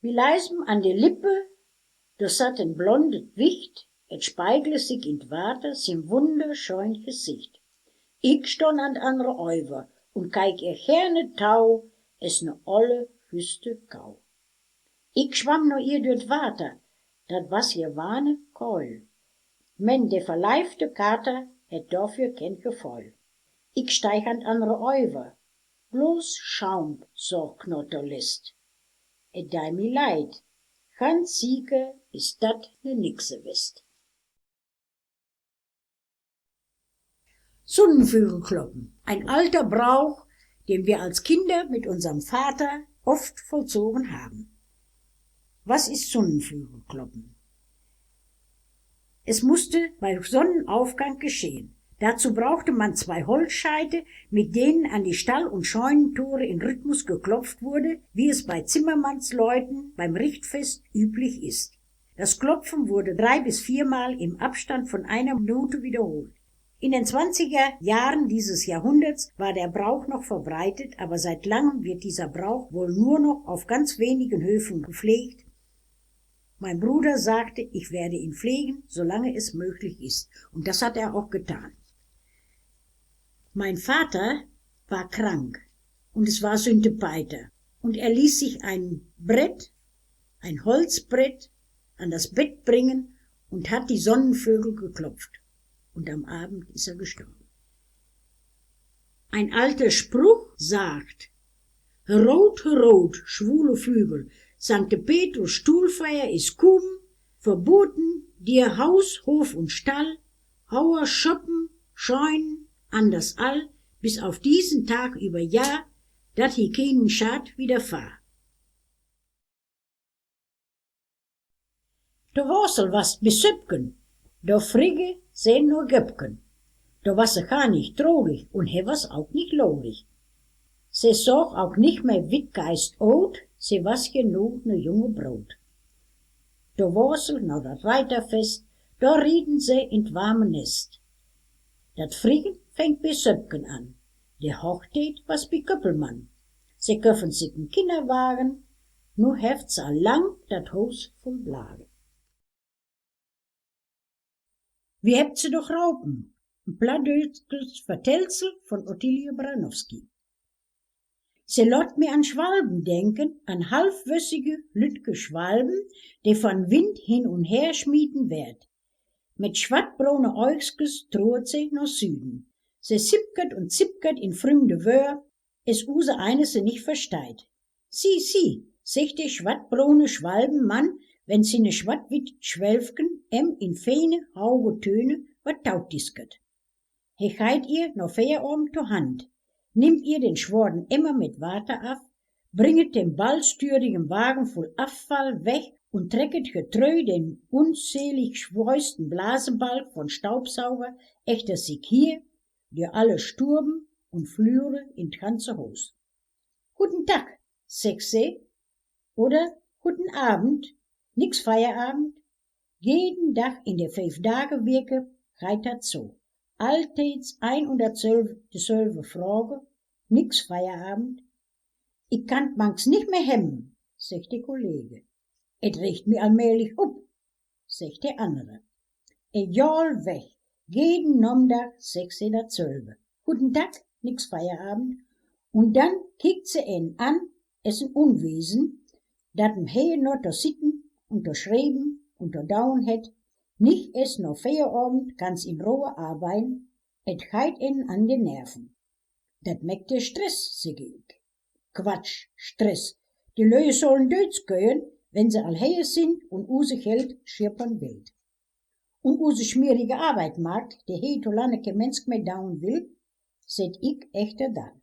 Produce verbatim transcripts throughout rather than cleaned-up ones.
Bi leisem an de Lippe, do satt en blondet Wicht, et speigle sik in't Water sien wunderscheun Gesicht. Ik stonn an't annere Euver un keik ehr gerne tau, es ne olle wüste Kau. Ik schwamm no ehr dör't Water, dat was ehr wahne Keul. Men de verleifte Kater hett doför keen Gefeul. Ik steig an't annere Euver, bloß Schaum sog ik no to lest. Et dei mi leid, ganz sieker is dat ne Nixe west. Sunnenflügel kloppen, ein alter Brauch, den wir als Kinder mit unserem Vater oft vollzogen haben. Was ist Sunnenflügelkloppen? Es musste bei Sonnenaufgang geschehen. Dazu brauchte man zwei Holzscheite, mit denen an die Stall- und Scheunentore in Rhythmus geklopft wurde, wie es bei Zimmermannsleuten beim Richtfest üblich ist. Das Klopfen wurde drei- bis viermal im Abstand von einer Minute wiederholt. In den zwanziger Jahren dieses Jahrhunderts war der Brauch noch verbreitet, aber seit langem wird dieser Brauch wohl nur noch auf ganz wenigen Höfen gepflegt. Mein Bruder sagte, ich werde ihn pflegen, solange es möglich ist. Und das hat er auch getan. Mein Vater war krank und es war Süntepeiter. Und er ließ sich ein Brett, ein Holzbrett, an das Bett bringen und hat die Sonnenvögel geklopft. Und am Abend ist er gestorben. Ein alter Spruch sagt: Herot, herot, schwule Flügel, Sankt Petrus Stuhlfeier ist kumen, verboten dir Haus, Hof und Stall, Hauer, Schoppen, Scheunen, an das all, bis auf diesen Tag über Jahr, dat hie keenen Schad widerfahr. De Wasel was bi Söppken, de Frigge sehn no Göppken. Do was se gar nich trorig und he was auk nich lorig. Se sog auk nich mehr wit geist oot, se was je nu ne junge Broot. De Wasel na dat Reiterfest, do rieden se in't warme Nest. Dat Friggen fängt bi Söppken an, de Hochtiet was bi Köppelmann. Se köffen sik en Kinnerwagen, nu heft se al lang dat Huus vull Blagen. Wie hebbt se doch Raupen? En plattdüütskes Vertellsel von Ottilie Branowski. Se lot mi an Schwalben denken, an halfwössige, lüttke Schwalben, de von Wind hin und her schmieten werd. Mit schwattbraune Äugskes troht se no Süden. Se sippket und sippket in frümde Wöör, es use eine se nich versteiht. Sieh, sieh, secht de schwattbraune Schwalbenmann, wenn siene schwattwitt Schwälfken em in feine, hauge Töne wat taudisket. He geiht ihr no Feierabend to Hand, nimmt ihr den schwaren Emmer mit Water af, bringet den ballstürigen Wagen vull Affall weg und trecket getreu den unselig schweißten Blasebalg von Staubsauger echter sik hier, die alle sturben und flüre in 't ganze Huus. Guten Tag, secht se, oder guten Abend, nix Feierabend. Jeden Dag in de Feifdageweke geiht dat so. Alltieds ein und dasölve, diesölve Frage, nix Feierabend. Ik kann 't mangs nich mehr hebben, secht de Kollege. Et regt mi allmählich up, secht de annere. Egal wech, jeden Nomdag secht se datsölve. Guten Dag, nix Feierabend. Un dann kiekt se en an, es en Unwesen, dat em he no to sitten un to schrieven un to daun hett, nich es no Feierabend kanns in Rohe arbeiden, et geiht en an de Nerven. Dat mäkt de Stress, segg ik. Quatsch, Stress. De Lüe sollen dödsköen, wenn se al hier sind un use Geld schippern willt. Un use schmierige Arbeit maakt, de he to lanne kee Mensk mehr daun will, sett ik echter dann.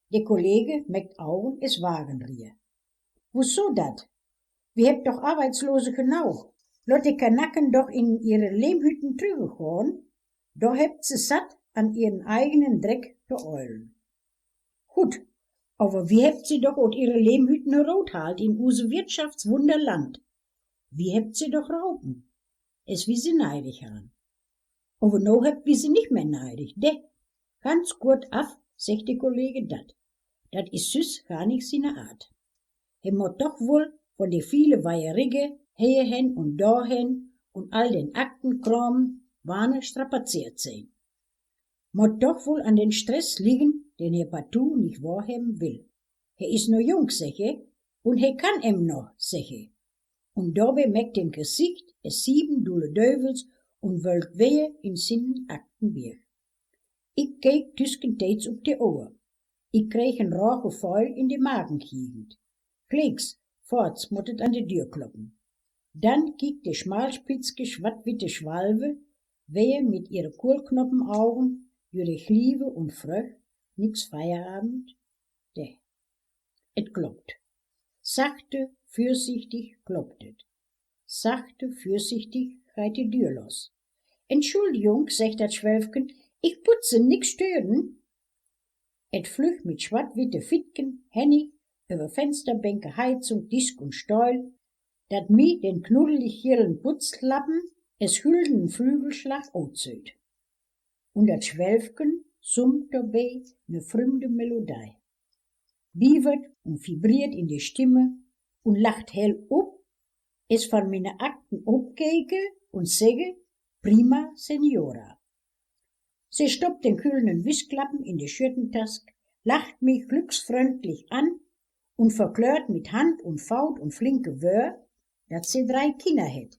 De Kollege mäkt Augen es Wagenrier. Woso dat? Wi hebbt doch Arbeitslose genaug. Lot de Kanaken doch in ihre Lehmhütten trüggegohn. Do hebbt se satt, an ihren eigenen Dreck to eulen. Gut, aver wi hebbt se doch ut ihre Lehmhütten eruthaalt in use Wirtschaftswunderland. Wi hebbt se doch raupen, es wi se neidig han. Aver no hebbt wi se nich mehr neidig, de. Ganz kurt af, seggt de Kollege dat. Dat is süss gar nich siene Art. He mott doch wohl von de viele Weierigge, heeher hen un doher hen un all den Aktenkraam, wanner strapazeert sien. Mott doch wohl an den Stress liggen, den he partout nich wohrhebben will. He is no jung, segg he, un he kann em noch, segg he. Un dobi mäkt em Gesicht e sieben dulle Döwels un wölkt weder in sinnen Aktenbierg. Ik keek tüskenteids op de Ohr. Ik kreeg en roh Geföhl in de Magengegend. Glieks, foorts mott et an de Dür kloppen. Dann kiekt de schmalspitzke schwattwitte Schwalbe, weder mit ihre Kuolknoppenaugen, jüre Gliewe un frög: Nix Feierabend? De Et kloppt. Sachte, vörsichtig kloppt et. Sachte, vörsichtig geiht de Dür los. Entschuldigung, seggt dat Schwälwken, ich putze, nix stören. Et flüggt mit schwattwitte Fittken hennig över Fensterbänke, Heizung, Disk un Stöhl, dat mi den knuddelig gielen Putzlappen es gülden Flügelslag utsöht. Un dat Schwälwken summt dobei ne frümde Melodie, biewert un vibriert in de Stimme un lacht hell op, es van miene Akten opkeke un segge: Prima, Signora. Se stoppt den gülden Wischlappen in de Schürtentask, lacht mi glücksfröndlich an un verklärt mit Hand un Faut un flinke Wöör, dat se drei Kinner hett.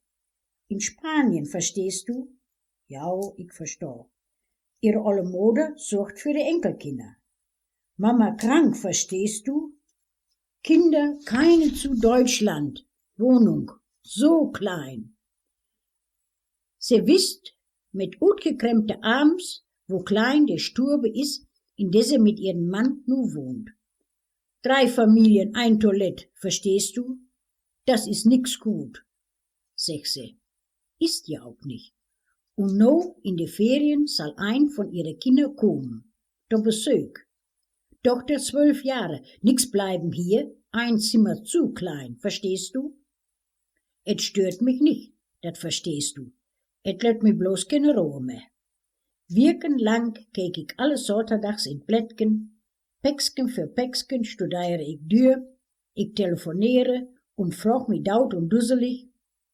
In Spanien, verstehst du? Jau, ik verstah. Ihre olle Moder sorgt för de Enkelkinner. Mama krank, verstehst du? Kinder, keine zu Deutschland. Wohnung, so klein. Se wisst mit utgekremmte Arms, wo klein de Stube is, in der se mit ihrem Mann nu wohnt. Drei Familien, ein Toilett, verstehst du? Das is nix gut, seggt se. Is ja ok nich. Un no in de Ferien sall ein von ihre Kinner kommen. To Besöök. Tochter zwölf Jahre, nix bleiben hier, ein Zimmer zu klein, verstehst du? Et stört mich nich, dat verstehst du. Et lett mi bloß kene Roh mehr. Wiekenlang keek ik alle Saterdags in Blättken, Päcksken för Päcksken studeere ik dür, ik telefoneere un frog mi daut un dusselig: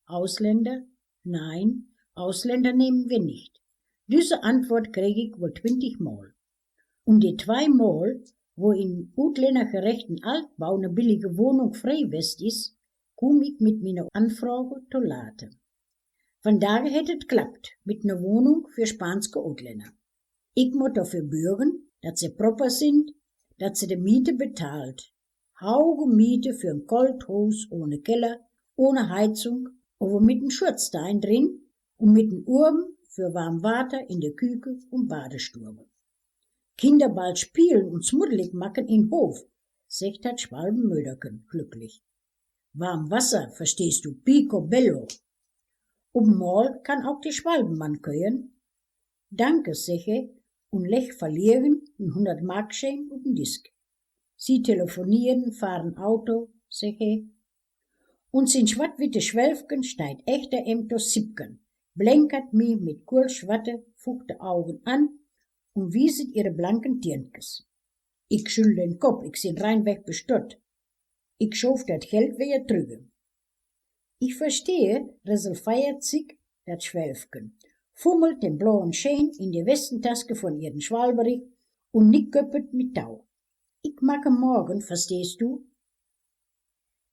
Ausländer? Nein, Ausländer nehmen wir nicht. Düsse Antwort kreeg ik wohl twintig Mol. Un de twei Mol, wo in utlännergerechten Altbau ne billige Wohnung free west is, kumm ik mit miene Anfrage to late. Vandage hett et klappt mit ne Wohnung för spaanske Utlänner. Ik mott doför bürgen, dat se proper sind, dat se de Miete betahlt. Hauge Miete för en kolt Huus ohne Keller, ohne Heizung, aver mit en Schutzstein drin un mit en Uaven för warm Water in de Küke un Badestuwe. Kinder bald spielen un smuddelig maken in Hof, seggt dat Schwalbenmöderken glücklich. Warm Wasser, verstehst du, picobello. Op en Mol kann auk de Schwalbenmann köhen. Danke, segg he un legg verlegen en hundert Markscheen op en Disk. Sie telefonieren, fahren Auto, segg he. Un sien schwattwitte Schwälwken steiht echter em to Sippken, blenkert mi mit kuolschwatte, fuchte Augen an un wieset ihre blanken Tienkes. Ik schüddel den Kopp, ik sin reinweg bestört. Ik schoof dat Geld weder trügge. Ich verstehe, resolfeiert sik dat Schwälwken, fummelt den blauen Scheen in de Westentaske von ihren Schwalberich un nick köppet mit tau. Ik mache morgen, verstehst du?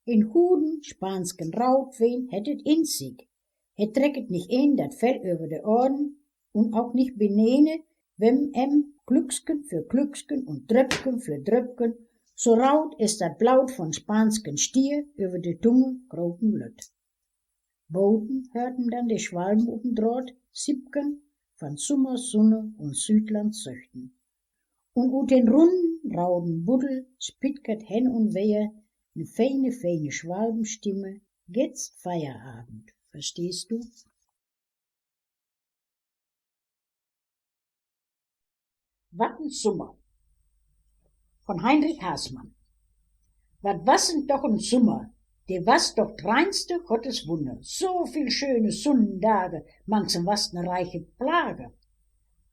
En guden spaansken Rautwien hett et in sik. He trecket nich een dat Fell över de Ohren un auk nich benene, wenn em Glücksken för Glücksken un Dröppken för Dröppken, so raut es dat Blaut von spaansken Stier över de Tunge groten Lött. Boten hört em dann de Schwalben op en Draht Sippken von Summersunne un Südland söchten. Un ut den runden, rauden Buddel spickert hen un weder ne feine, feine Schwalbenstimme: Jetzt Feierabend, verstehst du? Wat en Summer. Von Heinrich Haßmann. Wat was en doch en Summer, de was doch 't reinste Gottes Wunner. So viel schöne Sunnendage, mangs en was 'ne reiche Plage.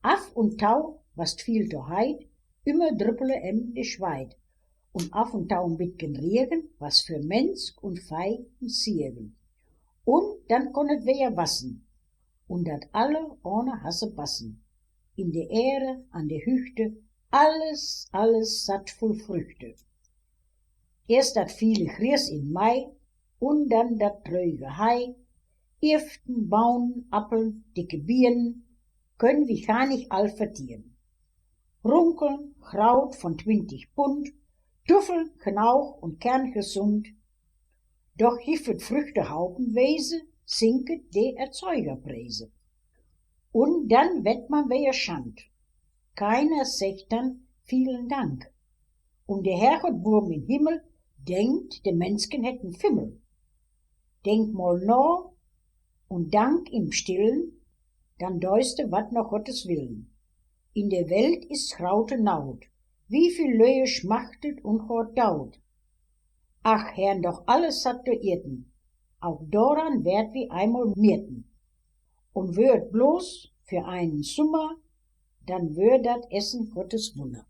Af un tau was 't viel to heit, ümmer drüppele em de Schweit. un af un tau en bitken Regen, was för Mensk un Vei en Segen. Un dann konn et wejer wassen, un dat alle ohne Hasse bassen. In de Ere, an de Hüchte, alles, alles satt vull Früchte. Eerst dat viele Gries in Mai, un dann dat dröge Hei, Irften, Baunen, Appeln, dicke Bieren, könn wi gar nich all vertieren. Runkeln, Graut von twintig Pund, Tuffeln, Knauch un kerngesund. Doch giff et Früchte haupenwese, sinket de Erzeugerpreise. Un dann wett man wejer Schand. Keiner seggt dann vielen Dank. Un de Herrgott buoben in Himmel denkt, de Mensken hett en Fimmel. Denk mol no un dank im Stillen, dann deist de wat no Gottes Willen. In de Welt is graute Naut, wie viel Löe schmachtet un gaht daut. Ach, hern doch alles satt do ierten, auk doran werd wi eimol mierten. Un wör et bloß för einen Summer, dann wör dat Essen Gottes Wunner.